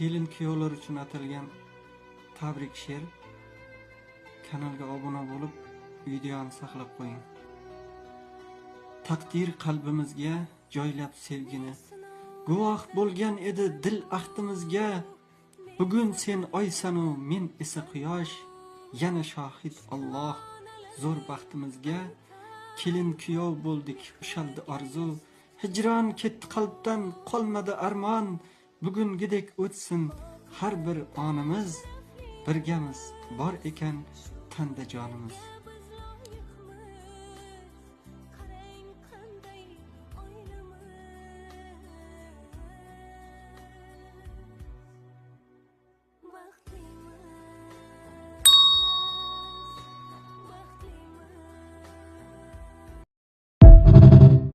Kelin kuyovlar uchun atalgan tabrik she'r. Kanalga obuna bo'lib, videoni saqlab qo'ying. Taqdir qalbimizga joylab sevgini, guvoh bo'lgan edi dil ahdimizga. Bugun sen oysanu men esa quyosh, yana shohid Alloh zo'r baxtimizga. Kelin kuyov bo'ldik, ushaldi orzu, hijron ketdi qalbdan, qolmadi armon. Bugungidek o'tsin har bir onimiz, birgamiz bor ekan tanda jonimiz.